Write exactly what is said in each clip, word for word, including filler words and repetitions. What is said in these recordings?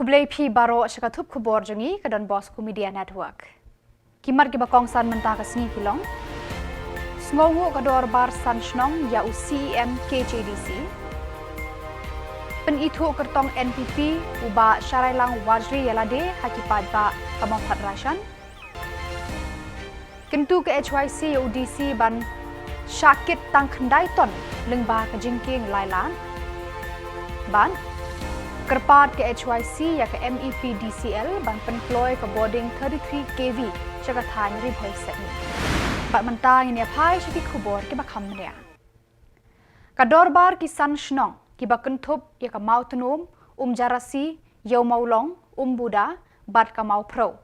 Khublei phi baroh sha ka thup khubor jong ngi ka Don Bosco Media Network. Ki mat kiba kongsan mynta ka sngi ki long: Sngewnguh ka dorbar san shnong ïa u C E M K H A D C. Pynithuh kyrtong N P P u Bah Sharailang Warjri ïalade ha ki paidbah ka Mawthadraishan. Kyntu ka H Y C ïa u D C ban shah kit tang khyndai ton lyngba ka jingkieng lai lad. Bad kyrpad ka H Y C ïa ka M E P D C L ban pynkloi ka bording thirty-three K V sha ka thaiñ Ri Bhoi Sepngi. Bad mynta ngin ïa phai sha ki khubor kiba kham bniah. Ka dorbar ki san shnong kiba kynthup ïa ka Mawtnum, Umjarasi, Ïewmawlong, Umbuda bad ka Mawphrew,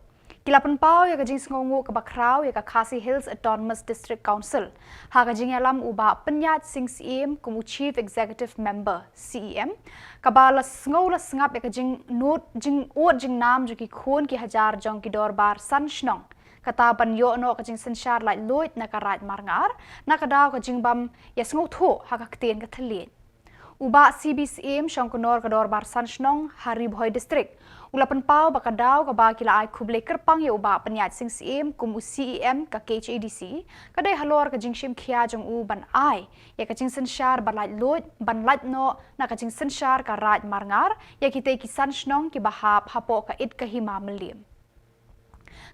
ki la pynpaw ïa ka jingsngewnguh kaba khraw ïa ka Khasi Hills Autonomous District Council ha ka jingïalam u Bah Pynïaid Sing Syiem kum u Chief Executive Member, C E M, kaba la sngew la sngap ïa ka jingnud jingud jingnam jong ki khun ki hajar jong ki dorbar san shnong, kata ban ïoh noh ka jingsynshar laitluid na ka Raid Marngar na ka daw ka jingbym ïasngewthuh ha ka ktien ka thylliej. U Bah C B Syiem, Shongknor ka dorbar san shnong ha Ri Bhoi District, u la pynpaw ba ka daw kaba ki la ai khublei kyrpang ïa u Bah Pynïaid Sing Syiem kum u C E M ka K H A D C ka dei halor ka jingshim khia jong u ban ai ïa ka jingsynshar ba laitluid ban lait noh na ka jingsynshar ka Raid Marngar ïa kitei ki san shnong kiba hap hapoh ka it ka hima mylliem.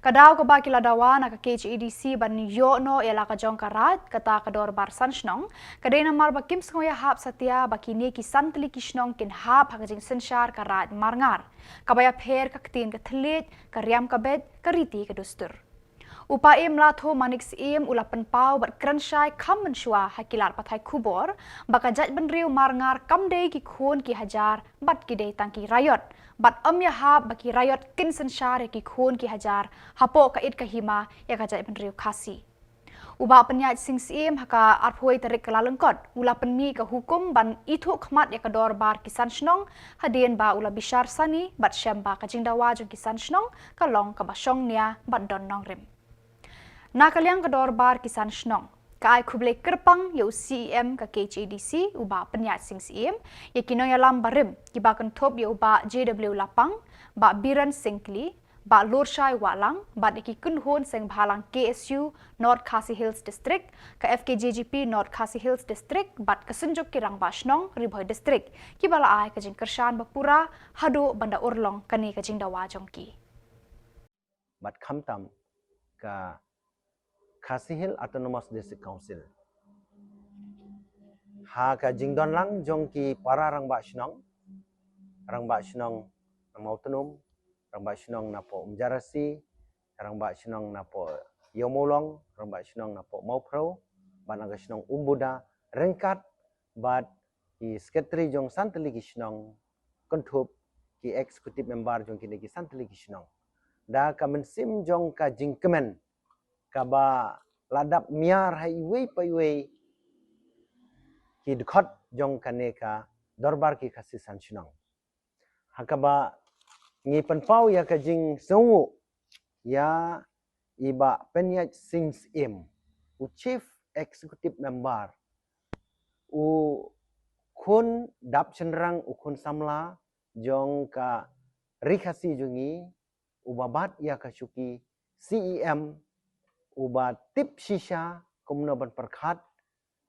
Ka daw kaba ki la dawa na ka K H A D C ban ïoh noh ïa la ka jong ka raid, kata ka dorbar san shnong, ka dei namar ba kim sngew ïahap satia ba kine ki san tylli ki shnong kin hap ha ka jingsynshar ka Raid Marngar, kaba ïapher ka ktien ka thylliej, ka riam ka beit, ka riti ka dustur. U Paiem Lathuh Manik Syiem u la pynpaw bad kren shai kham mynshuwa ha ki lad pathai khubor ba ka jaitbynriew Marngar kam dei ki khun ki hajar bad ki dei tang ki raiot, bad ym ïahap ba ki raiot kin synshar ïa ki khun ki hajar hapoh ka it ka hima ïa ka jaitbynriew Khasi. U Bah Pynïaid Sing Syiem ha ka arphew wei tarik Kyllalyngkot u la pynmih ka hukum ban ithuh khmat ïa ka dorbar ki san shnong, hadien ba u la bishar sani bad shem ba ka jingdawa jong ki san shnong ka long kaba shong nia bad don nongrim. Na ka liang ka dorbar ki san shnong, ka ai khublei kyrpang ïa u C E M ka K H A D C u Bah Pynïaid Sing Syiem, ïa ki nongïalam barim kiba kynthup ïa u Bah J W Lapang, Bah Biren Syngkli, Bah Lurshai Wahlang bad ïa ki kynhun seng bhalang K S U North Khasi Hills District, ka F K J G P North Khasi Hills District bad ka Synjuk ki Rangbah Shnong Ri Bhoi District, kiba la ai ka jingkyrshan bapura haduh ban da urlong kane ka jingdawa jong ki. Bad khamtam ka Khasi Hills Autonomous District Council. Ha ka jingdon lang jong ki para rangbah shnong, rangbah shnong na Mawtnum, rangbah shnong napoh Umjarasi, rangbah shnong napoh Ïewmawlong, rangbah shnong napoh Mawphrew, bad na ka shnong Umbuda, ryngkat bad ki secretary jong san tylli ki shnong, kynthup ki executive member jong kine ki san tylli ki shnong. Da ka mynsiem jong ka jingkmen kaba la dap miar ha iwei pa iwei ki dkhot jong kane ka dorbar ki Khasi san shnong. Ha kaba ngi pynpaw ïa ka jingsngewnguh ïa i Bah Pynïaid Sing Syiem, u Chief Executive Member, u khun dap shynrang, u khun samla jong ka Ri Khasi jong ngi, uba bat ïa ka shuki C E M, uba tip shisha kumno ban pyrkhat,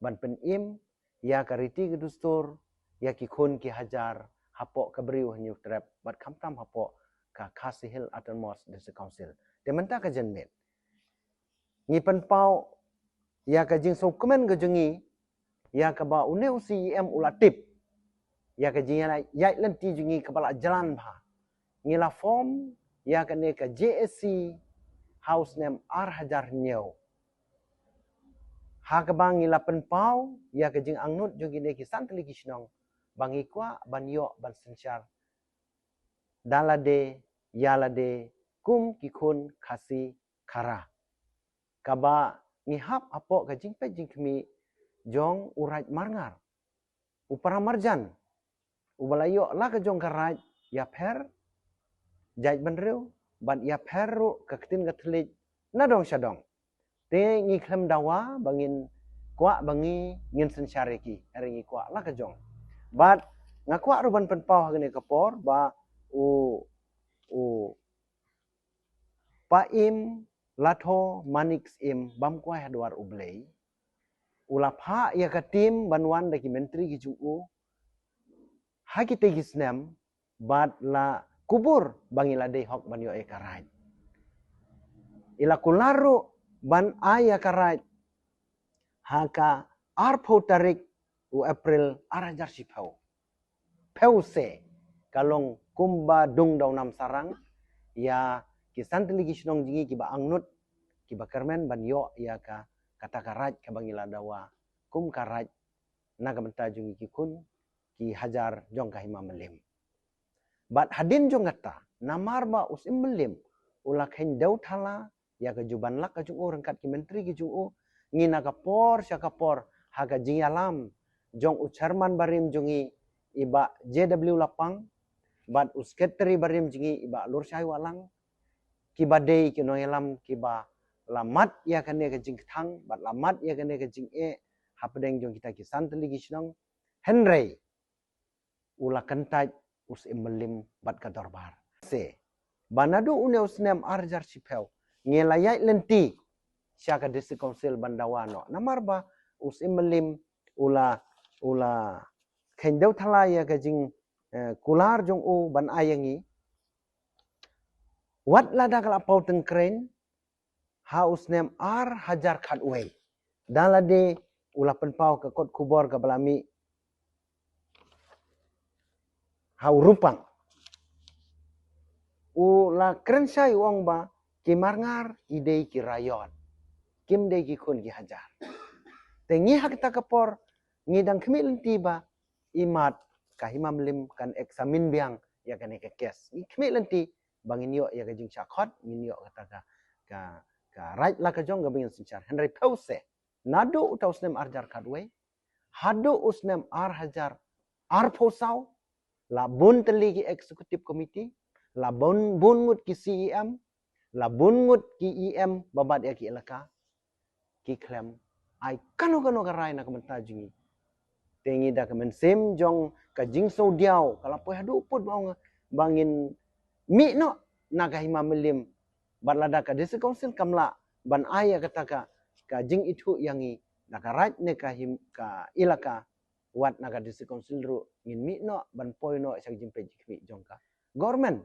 ban pynim ïa ka riti ka dustur ïa ki khun ki hajar hapoh ka Bri u Hynñiewtrep bad khamtam hapoh ka Khasi Hills Autonomous District Council. Te mynta ka janmiet ngi pynpaw ïa ka jingsngewkmen ka jong ngi ïa kaba une u C E M u la tip ïa ka jingïaid lynti jong ngi kaba la jlan bha. Ngi la form ïa kane ka J A C ha u snem ar hajar hynñiew. Ha kaba ngi la pynpaw ïa ka jingangnud jong kine ki san tylli ki shnong ba ngi kwah ban ïoh ban synshar da lade ïa lade kum ki khun Khasi Khara. Kaba ngi hap hapoh ka jingpeit jingkhmih jong u Raid Marngar, u para marjan, uba la ïoh la ka jong ka raid ïapher jaitbynriew bad ïapher ruh ka ktien ka thylliej na dong sha dong. Te ngi khlem dawa ba ngin kwah ba ngi ngin synshar ïa ki, hynrei ngi kwah la ka jong. Bad nga kwah ruh ban pynpaw ha kane ka por ba U, u Paiem Latho Manik Syiem bam kwai ha dwar U Blei u la phah ïa ka tim ban wan da ki myntri ki jong u ha kitei ki snem, bad la kubur ba ngi la dei hok ban ïoh ïa ka raij. I la kular ruh ban ai ïa ka raij ha ka arphew tarik u April ar hajar shiphew. Phew se, ka long kumba dung da u nam sarang ïa ki san tylli ki shnong jong ngi kiba angnud, kiba kyrmen ban ïoh ïa ka, kata ka raij kaba ngi la dawa kum ka raij na ka bynta jong ngi ki khun ki hajar jong ka Hima Mylliem. Bad hadien jong kata, namar ba u Syiem Mylliem u la kheiñ dew thala ïa ka juban lak ka jong u ryngkat ki myntri ki jong u, ngi na ka por sha ka por, ha ka jingïalam jong u chairman barim jong ngi, i Bah J W Lapang, bad u secretary barim jong ngi, i Bah Lurshai Wahlang, kiba dei ki nongïalam kiba la mad ïa kane ka jingkthang bad la mad ïa kane ka jingeh hapdeng jong kita ki san tylli ki shnong. Hynrei u la kyntait u Syiem Mylliem bad ka dorbar. Se, ba naduh une u snem ar hajar shiphew, ngi la ïaid lynti sha ka District Council ban dawa noh. Namar ba u Syiem Mylliem u la, u la kheiñ dew thala ïa ka jing, eh, kular jong u ban ai ïa ngi. Wat lada ka la paw tyngkreiñ ha u snem ar hajar khatwei, da lade u la pynpaw ka kot khubor kaba la mih ha u Rupang. U la kren shai u ong ba ki Marngar i dei ki raiot, kim dei ki khun ki hajar. Te ngi ha kata ka por ngi dang khmih lynti ba i mat ka Hima Mylliem kan examine biang ïa kane ka case. Ngi khmih lynti ba ngin ïoh ïa ka jingshah khot, ngin ïoh kata ka, ka, ka raij la ka jong kaba ngin synshar. Hynrei phew se, naduh uta u snem ar hajar khatwei haduh u snem ar hajar arphew saw, la bun tylli ki executive committee, la bun, bun ngut ki C E M, la bun ngut ki E M ba bat ïa ki elaka, ki khlem ai kano kano ka rai na ka bynta jong ngi. Te ngi da ka mynsiem jong ka jingsngewdiaw ka la poi haduh pud ba ong ba ngin mih noh na ka Hima Mylliem, bad lada ka District Council kam lah ban ai ïa kata ka, ka jingithuh ïa ngi na ka raij ne ka him, ka elaka, wat na ka District Council ruh ngin mih noh ban poi noh sha ka jingpeit jingkhmih jong ka government.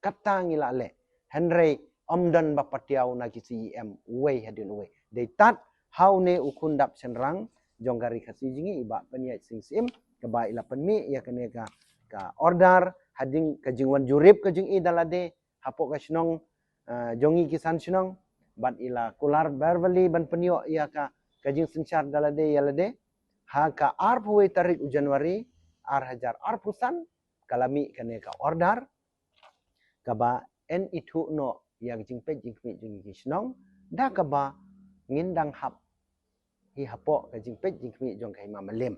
Kata ngi la leh. Hynrei ym don ba patiaw na ki C E M uwei hadien uwei. Dei tad ha une u khun dap shynrang jong ka Ri Khasi jong ngi, i Bah Pynïaid Sing Syiem, kaba i la pynmih ïa kane ka, ka order hadien ka jingwan jurip ka jong i da lade hapoh ka shnong, eh, jong ngi ki san shnong, bad i la kular verbally ban pynïoh ïa ka, ka jingsynshar da lade ïa lade ha ka arphew wei tarik u January ar hajar arphew san, ka la mih kane ka order kaba yn ithuh noh ïa ka jingpeit jingkhmih jong ngi ki shnong, da kaba ngin dang hap hi hapoh ka jingpeit jingkhmih jong ka Hima Mylliem.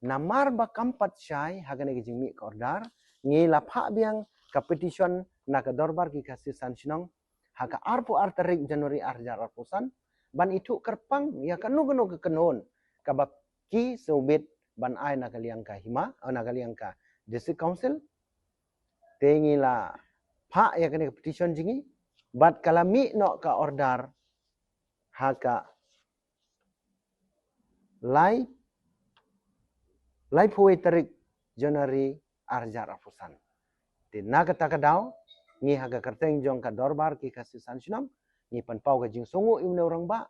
Namar ba kam pat shai ha kane ka jingmih ka order, ngi la phah biang ka petition na ka dorbar ki Khasi san shnong ha ka arphew ar tarik January ar hajar arphew san, ban ithuh kyrpang ïa kano kano ka kynhun kaba ki sngewbit ban ai na ka liang ka hima, eh, na ka liang ka District Council. Te ngi la phah ïa kane ka petition jong ngi, bad ka la mih noh ka order ha ka lai, laiphew wei tarik January ar hajar arphew san. Te na kata ka daw, ngi ha ka kyrteng jong ka dorbar ki Khasi san shnong, ngi pynpaw ka jingsngewnguh ïa une u rangbah,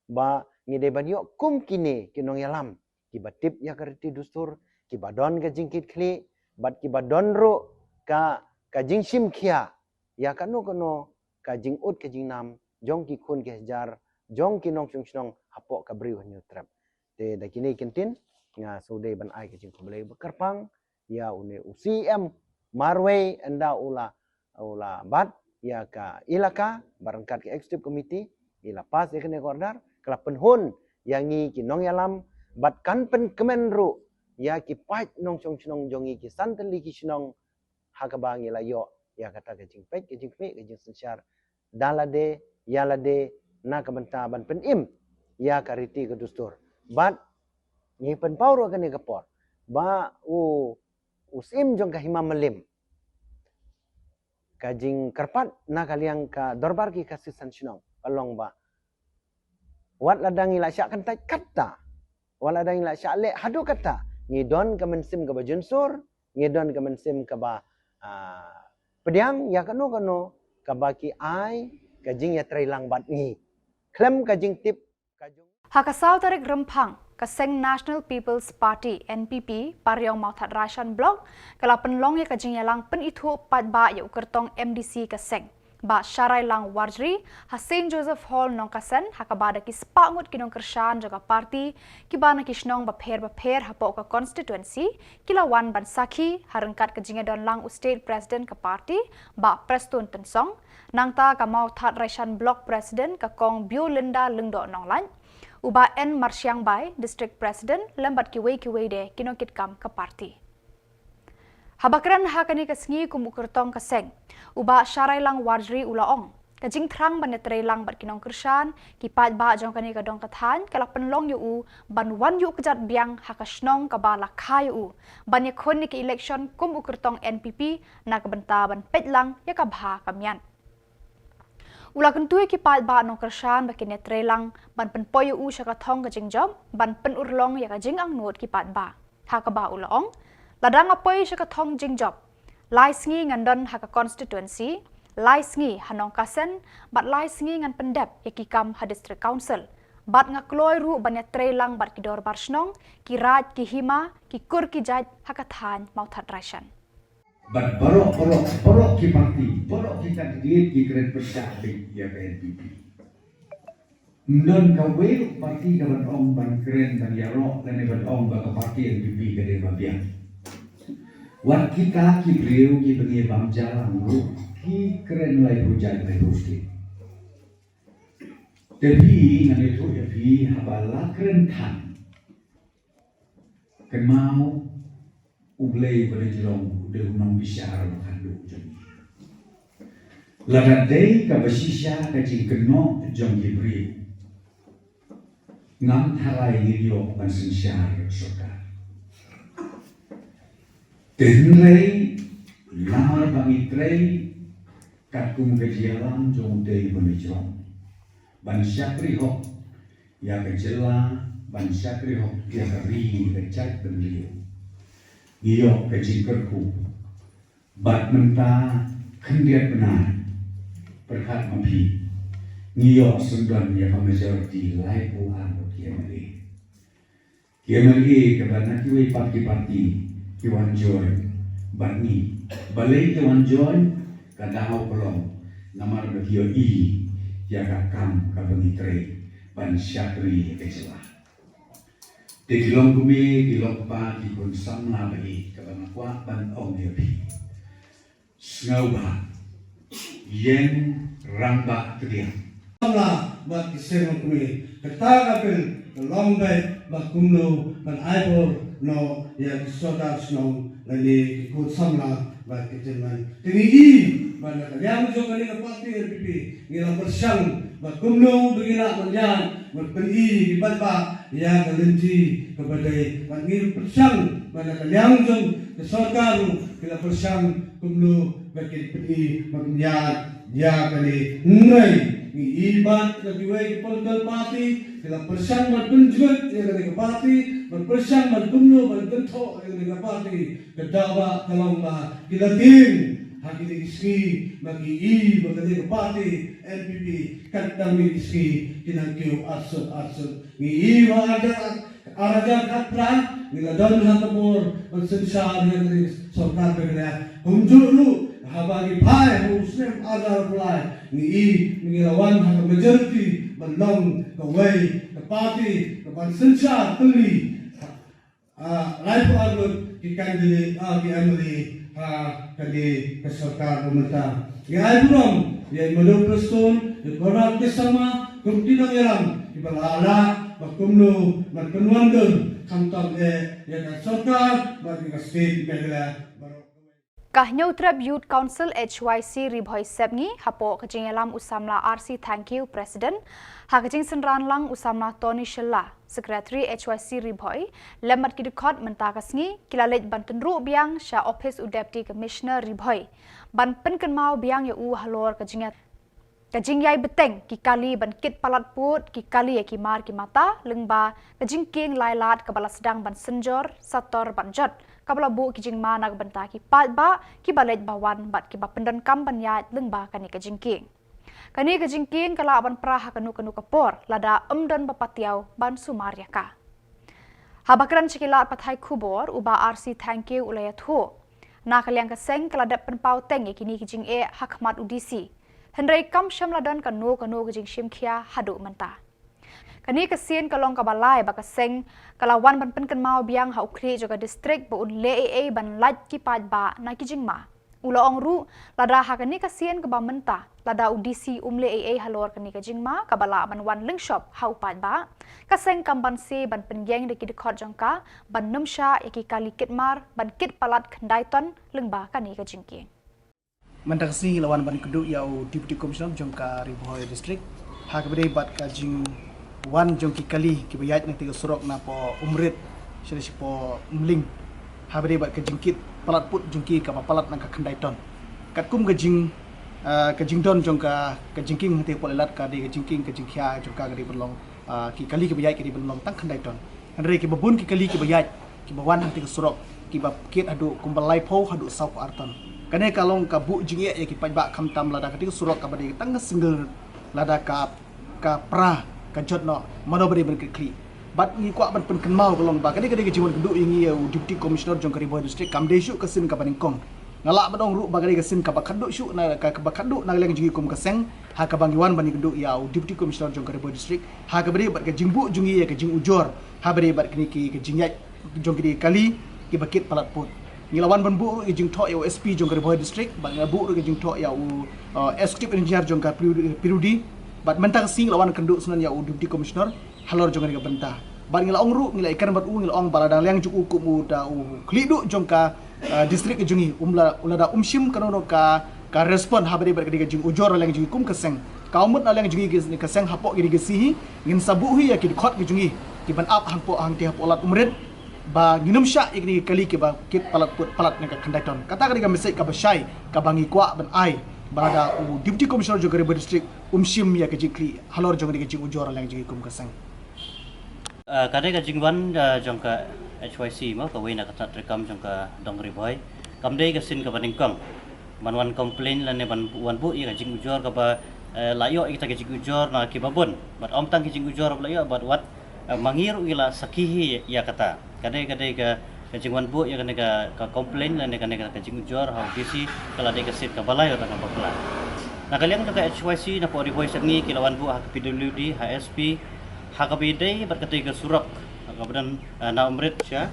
ba ngi dei ban ïoh kum kine ki nongïalam kiba tip ïa ka riti dustur, kiba don ka jingkitkhlieh, bad kiba don ruh ka, ka jingshim khia ïa kano kano ka jingud ka jingnam jong ki khun ki hajar, jong ki nongshong shnong hapoh ka Bri u Hynñiewtrep. Te da kine ki ktien, nga sngewdei ban ai ka jingkhublei ba kyrpang ïa une u C E M marwei ynda u la, u la bat ïa ka elaka, bad ryngkat ka executive committee i la pass ïa kane ka order, ka la pynhun ïa ngi ki nongïalam, bad kan pynkmen ruh ïa ki paid nongshong shnong jong ngi ki san tylli ki shnong, ha kaba ngi la ïoh ïa kata ka jingpeit, ka jingkhmih, ka jingsynshar da lade ïa lade, na ka bynta ban pynim ïa ka riti ka dustur. Bad ngi pynpaw ruh kane ka por ba u, u Syiem jong ka Hima Mylliem Ka jingkyrpad na ka liang ka dorbar ki Khasi san shnong ka long ba wat lada ngi la shah kyntait katta, wat lada ngi la shah leh haduh katta, ngi don ka mynsiem kaba junsur, ngi don ka mynsiem kaba, ah, pdiang ïa kano kano kaba ki ai ka jingïatreilang bad ngi khlem ka jingtip. Ha ka saw tarik Rymphang, ka seng National People's Party, N P P, Pariong Mawthadraishan Block ka la pynlong ïa ka jingïalang pynithuh paidbah ïa u kyrtong M D C ka seng, Bah Sharailang Warjri, ha Saint Joseph Hall, Nongkasen, ha kaba da ki spah ngut ki nongkyrshan jong ka party kiba na ki shnong bapher bapher hapoh ka constituency ki la wan ban sakhi ha ryngkat ka jingïadonlang u State President ka party, Bah Prestone Tynsong, nangta ka Mawthadraishan Block President ka Kong Biolinda Lyngdoh Nonglait, u Bah N Marshiang Bai, District President, lem bad kiwei kiwei de ki nongkitkam ka party. Haba kren ha kane ka sngi kum u kyrtong ka seng, u Bah Sharailang Warjri u la ong, ka jingthrang ban ïatreilang bad ki nongkyrshan, ki paidbah jong kane ka dong ka thaiñ ka la pynlong ïa u ban wan ïuh kjat biang ha ka shnong kaba la kha ïa u ban ïakhun ïa ka election kum u kyrtong N P P na ka bynta ban peitlang ïa ka bha ka miat. U la kyntu ïa ki paidbah nongkyrshan ba kin ïatreilang ban pynpoi ïa u sha ka thong ka jingjop ban pynurlong ïa ka jingangnud ki paidbah, ha kaba u la ong, lada nga poi sha ka thong jingjop, lai sngi ngan don ha ka constituency, lai sngi ha Nongkasen, bad lai sngi ngan pyndep ïa ki kam ha District Council, bad nga kloi ruh ban ïatreilang bad ki dorbar shnong, ki raid, ki hima, ki kur ki jait ha ka thaiñ Mawthadraishan. Bad baroh, baroh, baroh ki parti, baroh ki candidate ki kren pyrshah beit ïa ka N P P. Ym don kawei ruh parti ka ban ong ban kren ban ïaroh lane ban ong ba ka parti N P P ka dei ba biang. Wat kita ki briew kiba ngi bam ja lang ruh ki kren laiphew jait laiphew stet. Te phi, ngan ïathuh ïa phi, haba la kren than, kynmaw U Blei ba la jrong u dei u nongbishar ba khatduh jong ngi. Lada dei kaba shisha ka jingkynnoh jong ki briew, ngam tharai ngin ïoh ban synshar sorkar. Te hynrei namar ba ngi trei katkum ka jingïalam jong U Blei ba la jrong ban shakri hok ïa ka jylla, ban shakri hok ïa ka ri, ka jaitbynriew, ngi ïoh ka jingkyrkhu. Bad mynta khyndiat bnai, pyrkhat ma phi, ngi ïoh syndon ïa ka majority laiphew ar ngut ki M L A. Ki M L A kiba na kiwei pat ki parti ki wan join bad ngi. Balei ki wan join? Ka daw ka long namar ba ki ïohi ïa ka kam kaba ngi trei ban shakri ïa ka jylla. Te ki long kmie, ki long kpa, ki khun samla ba ïeit, kaba nga kwah ban ong ïa phi, sngewbha ïeng rangbah pdiang. Samla bad ki seng kmie, kata ka pyn ka long beit ba kumno ban ai bor noh ïa ki sordar shnong lane ki khun samla bad ki tymmen. Te ngi i ba na ka liang jong kane ka party N P P ngi la pyrshang ba kumno ba ngi lah ban ïaid ban pyni ki paidbah ïa ka lynti kaba dei, bad ngi pyrshang ba na ka liang jong ka sorkar ruh ki la pyrshang kumno ba kin pyni ba kin ïaid ïa kane. Hynrei ngi i bad na kiwei ki political party ki la pyrshang ban pynjngut ïa kane ka party, ban pyrshang ban kumno ban kynthoh ïa kane ka party. Ka daw ba ka long ba ki la tieng ha kine ki sngi ba ki i ba kane ka party N P P kat dang mih ki sngi ki nang kiew arsut arsut. Ngi i ba arhajar arhajar khatphra ngi la don ha ka bor ban synshar ïa kane ka sorkar Meghalaya. Kumjuh ruh haba ngi phai ha u snem arhajar arphew lai ngi i ngi la wan ha ka majority ban long kawei ka party ka ban synshar tylli. Ah, laiphew ar ngut ki candidate, ah, ki M L A ha kane ka sorkar ba mynta. Ngi ai burom ïa i Madu Prestone, ïa i Conrad K Sangma kum ki nongïalam kiba la lah ba kumno ban pynwandur khamtam eh ïa ka sorkar bad ïa ka state Meghalaya baroh kawei. Ka Hynñiewtrep Youth Council H Y C Ri Bhoi Sepngi, hapoh ka jingïalam u samla R C Thangkhiew, President, ha ka jingsynran lang u samla Tony Shylla, Secretary H Y C Ri Bhoi, lem bad ki dkhot mynta ka sngi, ki la leit ban tynruh biang sha ophis u Deputy Commissioner Ri Bhoi ban pynkynmaw biang ïa u halor ka jingïa ka jingïai bteng ki kali ban kit palat pud, ki kali ïa ki mar ki mata, lyngba ka jingkieng lai lad kaba la sdang ban synjor, sator bad jot, kaba la buh ki jingma na ka bynta ki paidbah kiba leit ba wan bad kiba pyndonkam ban ïaid lyngba kane ka jingkieng. Kane ka jingkieng ka lah ban pra ha kano kano ka por, lada ym don ba patiaw ban sumar ïa ka. Haba kren sha ki lad pathai khubor, u Bah R C Thangkhiew u la ïathuh, na ka liang ka seng ka la dep pynpaw teng ïa kine ki jingeh ha khmat u D C. Hynrei kam shym la don kano kano ka jingshim khia haduh mynta. Kane ka sien ka long kaba lai ba ka seng ka la wan ban pynkynmaw biang ha u khlieh jong ka district ba un leh ei ei ban lait ki paidbah na ki jingma. U la ong ruh, lada ha kane ka sien kaba mynta, lada u D C um leh ei ei halor kane ka jingma kaba lah ban wan lyngshop ha u paidbah, ka seng kam banse ban pynïeng da ki dkhot jong ka ban nym shah ïa ki kali kit mar ban kit palat khyndai ton lyngba kane ka jingkieng. Mynta ka sngi la wan ban kynduh ïa u Deputy Commissioner jong ka Ri Bhoi District, ha kaba dei bad ka jingwan jong ki kali kiba ïaid na kata ka surok napoh Umrit sha, shapoh Umling, ha kaba dei bad ka jingkit palat pud jong ki kaba palat na ka khyndai ton. Katkum ka jing, ah, ka jingdon jong ka, ka jingkieng hangtei hapoh Laitlad, ka dei ka jingkieng, ka jingkhia jong ka ka dei ban long, ah, ki kali kiba ïaid ka dei ban long tang khyndai ton. Hynrei kiba bun ki kali kiba ïaid, kiba wan hangtei ka surok, kiba kit haduh kumba laiphew haduh sawphew ar ton. Kane ka long ka buh jingeh ïa ki paidbah, khamtam lada katei ka surok kaba dei tang ka single, lada ka, ka pra, ka jot noh, mano ba dei ban kit khlieh. Bad ngi kwah ban pynkynmaw ka long ba kane ka dei ka jingwan kynduh ïa ngi ïa u Deputy Commissioner jong ka Ri Bhoi District, kam dei shuh ka sien kaba nyngkong. Nga lah ban ong ruh ba ka dei ka sien kaba khatduh shuh na, ka, kaba khatduh na ka liang jong ngi kum ka seng, ha kaba ngi wan ban ïakynduh ïa u Deputy Commissioner jong ka Ri Bhoi District, ha kaba dei bad ka jingbuh jong ngi ïa ka jingujor ha kaba dei bad kine ki, ka jingïaid jong kine ki kali kiba kit palat pud. Ngi la wan ban buh ruh ïa ka jingthoh ïa u S P jong ka Ri Bhoi District, bad ngi la buh ruh ïa ka jingthoh ïa u, uh, Executive Engineer jong ka P W D, bad mynta ka sngi ngi la wan kynduh sngewbha ïa u Deputy Commissioner halor jong kane ka bynta. Bad ngi la ong ruh, ngi la ïakren bad u, ngi la ong ba la dang liang jong u kum u da u khlieh duh jong ka, ah, district jong ngi, um la, u la da um shim kano kano ka, ka respond ha kaba dei bad ka dei ka jingujor na liang jong ngi kum ka seng. Ka mut na liang jong ngi ka seng hapoh kine ki sngi hi ngin sa buh hi ïa ki dkhot ki jong ngi kiban ap hangpoh hangtei hapoh Lad Umrit, ba ngin nym shah ïa kine ki kali kiba kit palat pud palat na ka khyndai ton. Kata ka dei ka message kaba shai kaba ngi kwah ban ai, ba la da u Deputy Commissioner jong ka Ri Bhoi District um shim ïa ka jingkhlieh halor jong kane ka jingujor na liang jong ngi kum ka seng. Ah, ka dei ka jingwan, ah, jong ka H Y C mo, kawei na ka tnat treikam jong ka dong Ri Bhoi. Kam dei ka sien kaba nyngkong ban wan complain lane ban wan buh ïa ka jingujor kaba, eh, la ïoh ïa kita ka jingujor na kiba bun. Bad ym tang ka jingujor ba la ïoh, bad wat, eh, ma ngi ruh ngi la sakhi hi ïa kata. Ka dei, ka dei ka, ka jingwan buh ïa kane ka, ka complain lane kane ka, ka jingujor ha u D C, ka la dei ka sien kaba lai ïa kata ka bakla. Na ka liang jong ka H Y C napoh Ri Bhoi Sepngi ki la wan buh ha ka P W D, ha S P, ha kaba ïadei bad katei ka surok, ha kaba don, ah, na Umrit sha,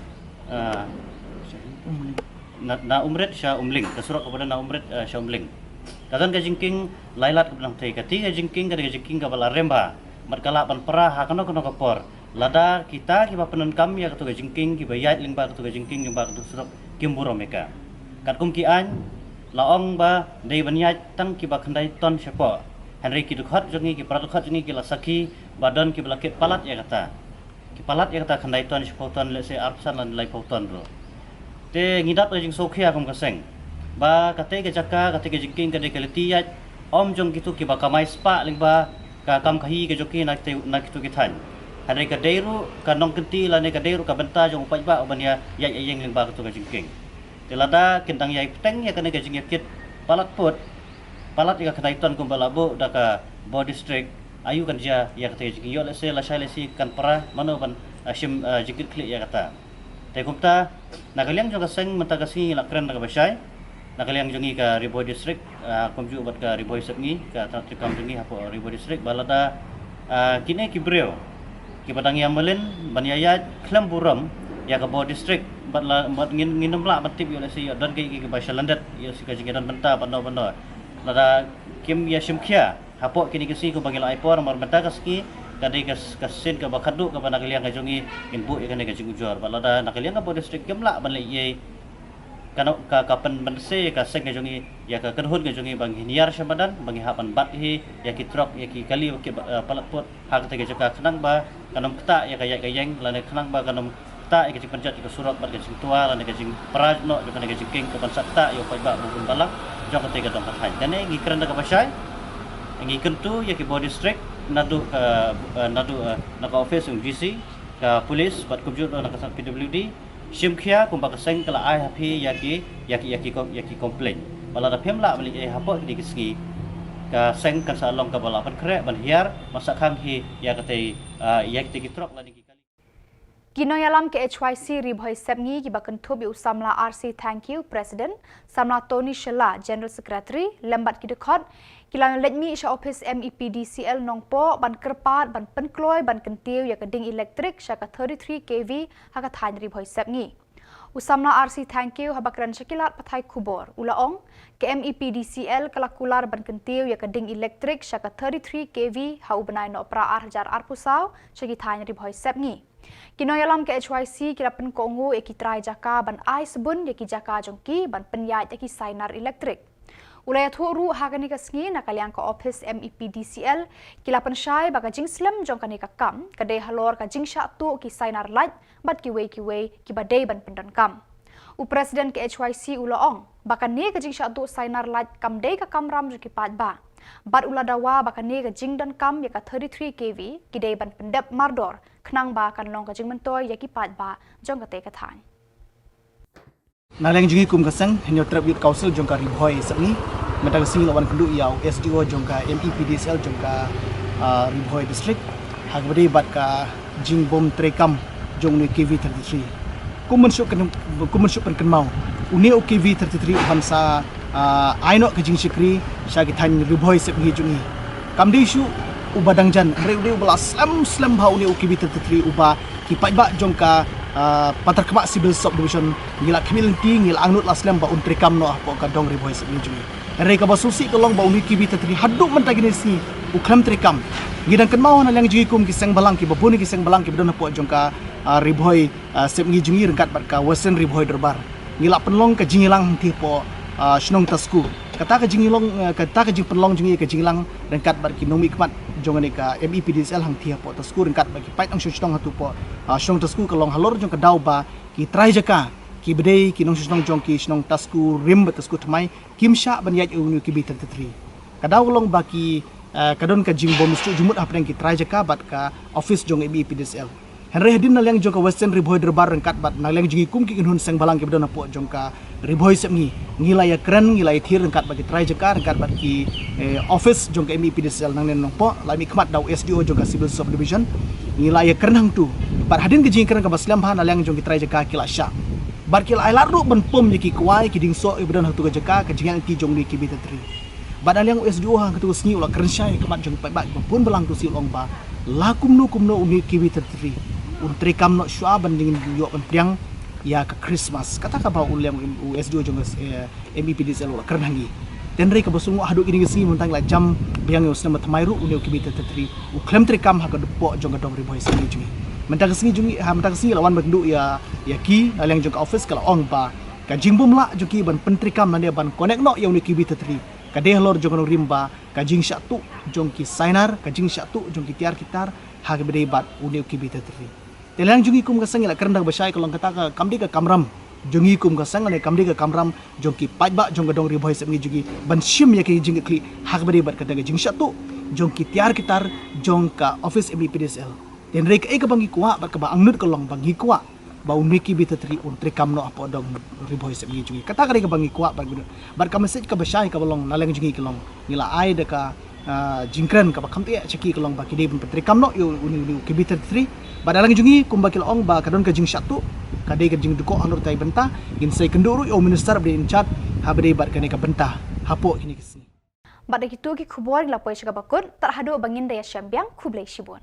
ah, na, na Umrit sha Umling, ka surok kaba don na Umrit, ah, sha Umling. Ka don ka jingkieng Laitlad kaba don hangtei, katei ka jingkieng, katei ka jingkieng kaba la rem bha, bad ka lah ban pra ha kano kano ka por. Lada kita kiba pyndonkam ïa kato ka jingkieng, kiba ïaid lyngba kato ka jingkieng, lyngba kato ka surok, kim burom ïa ka. Katkum ki aiñ la ong ba dei ban ïaid tang kiba khyndai ton shapoh. Hynrei ki dkhot jong ngi, ki para dkhot jong ngi ki la sakhi ba don kiba la kit palat ïa kata. Ki palat ïa kata khyndai ton, shiphew ton, lehse arphew san lane laiphew ton ruh. Te ngi dap ka jingsngewkhia kum ka seng ba katei ka jaka, katei ka jingkieng ka dei ka lynti ïaid ym jong kito kiba kamai spah lyngba ka kam khaïi ka jong ki na kitei, na kito ki thaiñ. Hynrei ka dei ruh ka nongkynti lane ka dei ruh ka bynta jong u paidbah uban ïa ïaid ïa ïeng lyngba kato ka jingkieng. Te lada kin dang ïai bteng ïa kane ka jingïakit palat pud, palat ïa ka khyndai ton kumba la buh da ka Bhoi District, aïu kan jia ïa kata ka jingïoh, lehse lashai lashai kan pra mano ban, ah, shim, ah, jingkit khlieh ïa kata. Te kumta na ka liang jong ka seng mynta ka sngi ngi la kren da kaba shai. Na ka liang jong ngi ka Ri Bhoi District, ah, kumjuh bad ka Ri Bhoi Sepngi, ka tnat treikam jong ngi hapoh Ri Bhoi District, ba lada, ah, kine ki briew kiba dang ïa mlien ban ïa ïaid khlem burom ïa ka Bhoi District, bad la, bad ngin, ngin ym lah ban tip ïoh lehse ïoh don kiei kiei kiba sha lyndet ïoh lehse ka jingïadon bynta bad no bad no. Lada kim ïa shim khia hapoh kine ki sngi kumba ngi la ai por, namar mynta ka sngi ka dei ka, ka sien kaba khatduh kaba na ka liang ka jong ngi ngin buh ïa kane ka jingujor. Bad lada na ka liang ka Bhoi District kim lah ban leh ei ei, Ka no-, ka, ka pynbynse ïa ka seng ka jong ngi, ïa ka kynhun ka jong ngi ba ngin hiar sha madan, ba ngi hap ban bat hi ïa ki trok, ïa ki kali ba ki ba, eh, palat put ha kata ka jaka khnang ba kan ym ktah ïa ka ïaid ka ïeng, lane khnang ba kan ym ktah ïa ka jingpynjot ïa ka surok bad ka jingtwa lane ka jingpyrshah noh jong kane ka jingkieng ka ban sa ktah ïa u paidbah ba bun balang jong kata ka dong ka thaiñ. Kane ngi kren da kaba shai, ngi kyntu ïa ki bor district naduh ka, eh, naduh, eh, na ka office jong G C, ka police bad kumjuh na ka P W D, shim khia kumba ka seng ka la ai ha phi ïa ki, ïa ki, ïa ki com-, ïa ki complaint. Ba lada phim lah ban leit ei hapoh kine ki sngi, ka seng kan sa long kaba la pynkhreh ban hiar, ban sa khang hi ïa katei, ah, ïa katei ki trok lane ki kali. Ki nongïalam ka H Y C Ri Bhoi Sepngi kiba kynthup ïa u samla R C Thangkhiew, President, samla Tony Shylla, General Secretary, lem bad ki dkhot, ki la leit mih sha office M E P D C L Nongpoh ban kyrpad ban pynkloi ban kyntiew ïa ka ding elektrik sha ka thirty-three K V ha ka thaiñ Ri Bhoi Sepngi. U samla R C Thangkhiew haba kren sha ki lad pathai khubor u la ong, ka M E P D C L ka la kular ban kyntiew ïa ka ding elektrik sha ka thirty-three K V ha u bnai Nohprah ar hajar arphew saw sha ki thaiñ Ri Bhoi Sepngi. Ki nongïalam ka H Y C ki la pynkohnguh ïa ki trai jaka ban ai sbun ïa ki jaka jong ki ban pynïaid ïa ki sainar elektrik. U la ïathuh ruh ha kane ka sngi na ka liang ka office M E P D C L ki la pynshai ba ka jingslem jong kane ka kam ka dei halor ka jingshah tuh ki sainar lait bad kiwei kiwei kiba dei ban pyndonkam. U President ka H Y C u la ong ba kane ka jingshah tuh sainar lait kam dei ka kamram jong ki paidbah. Bad u la dawa ba kane ka jingdonkam ïa ka thirty-three K V ki dei ban pyndep mardor khnang ba kan long ka jingmyntoi ïa ki paidbah jong katei ka thaiñ. Na liang jong ngi kum ka seng, Hynñiewtrep Youth Council jong ka Ri Bhoi Sepngi, mynta ka sngi la wan kynduh ïa u S D O jong ka M E P D C L jong ka, ah, Ri Bhoi District ha kaba dei bad ka jingbym treikam jong une u K V thirty-three. Kum ban shu kyn-, kum ban shu pynkynmaw, une u K V thirty-three u ban sa, ah, ai noh ka jingshakri sha ki thaiñ Ri Bhoi Sepngi jong ngi. Kam dei shuh uba dang jan, hynrei u dei uba la slem slem bha une u K V thirty-three uba ki paidbah jong ka, ah, Patharkhmah Civil Subdivision ngi la khmih lynti, ngi la angnud la slem ba un treikam noh hapoh ka dong Ri Bhoi Sepngi jong ngi. Hynrei kaba sngewsih ka long ba une u K V thirty-three haduh mynta kine ki sngi u khlem treikam. Ngi dang kynmaw na liang jong ngi kum ki seng balang kiba bun ki seng balang kiba don hapoh jong ka, ah, Ri Bhoi, ah, Sepngi jong ngi ryngkat bad ka Western Ri Bhoi Dorbar. Ngi la pynlong ka jingïalang hangtei hapoh, ah, shnong Tasku. Kata ka jingïalang, ah, kata ka jingpynlong jong ngi ka jingïalang ryngkat bad ki nongmihkhmat jong kane ka M E P D C L hangtei hapoh Tasku ryngkat bad ki paid nongshong shnong hato hapoh, ah, shnong Tasku ka long halor jong ka daw ba ki trai jaka kiba dei ki nongshong shnong jong ki shnong Tasku Rim bad Tasku Thymmai kim shah ban ïaid ïa une u K V thirty-three. Ka daw ka long ba ki, eh, ka don ka jingbym sngewthuh jingmut hapdeng ki trai jaka bad ka office jong M E P D C L. Hynrei hadien na liang jong ka Western Ri Bhoi Dorbar ryngkat bad na liang jong ngi kum ki kynhun seng balang kiba don hapoh jong ka Ri Bhoi Sepngi, ngi la ïakren, ngi la ïathir ryngkat bad ki trai jaka ryngkat bad ki, eh, office jong ka M E P D C L nangne Nongpoh, la mihkhmat da u S D O jong ka Civil Subdivision. Ngi la ïakren hangtu. Bad hadien ka jingïakren kaba slem bha na liang jong ki trai jaka ki la shah. Bad ki la ai lad ruh ban pom ïa ki kwai ki diengsoh kiba don hangtu ka jaka, ka jingïaid lynti jong une u K V thirty-three. Bad na liang u S D O ha katu ka sngi u la kren shai ha khmat jong ki paidbah kiba bun balang, tu shi u la ong ba la kumno kumno une u K V thirty-three un treikam noh shuwa ban dang ïoh ban pdiang ïa ka Christmas. Kata kaba u liang u S D O jong ka, eh, M E P D C L u la kren ha ngi. Hynrei kaba sngewsih haduh kine ki sngi mynta ngi la jam biang ïa u snem ba thymmai ruh une u K V thirty-three u khlem treikam ha ka dong poh jong ka dong Ri Bhoi Sepngi jong ngi. Mynta ka sngi jong ngi, ha, mynta ka sngi la wan ban kynduh ïa, ïa ki na liang jong ka office, ka la ong ba ka jingbym lah jong ki ban pyntreikam lane ban connect noh ïa une u K V thirty-three ka dei halor jong ka nongrim ba ka jingshah tuh jong ki sainar, ka jingshah tuh jong ki tiar ki tar ha kaba dei bad une u K V thirty-three. Te na liang jong ngi kum ka seng ngi la kren da kaba shai, ka long kata ka kam dei ka kamram jong ngi kum ka seng, lane kam dei ka kamram jong ki paidbah jong ka dong Ri Bhoi Sepngi jong ngi ban shim ïa ka jingkitkhlieh ha kaba dei bad kata ka jingshah tuh jong ki tiar ki tar jong ka office M E P D C L. Hynrei kaei kaba ngi kwah bad kaba angnud ka long ba ngi kwah ba une u K V thirty-three un treikam noh hapoh dong Ri Bhoi Sepngi jong ngi. Kata ka dei kaba ngi kwah bad ngi, bad ka message kaba shai kaba long na liang jong ngi ka long ngi la ai da ka, ah, jingkren kaba kham thiah sha ki ka long ba ki dei ban pyntreikam noh ïa une, une u K V thirty-three. Bad na liang jong ngi kumba ki la ong ba ka don ka jingshah tuh, ka dei ka jingdukok halor kata ka bynta, ngin sa ïakynduh ruh ïa u minister ba dei in charge ha ba dei bad kane ka bynta hapoh kine ki sngi. Bad da kitu ki khubor ngi la poi sha kaba kut, tad haduh ba ngin da ïashem biang, khublei shibun.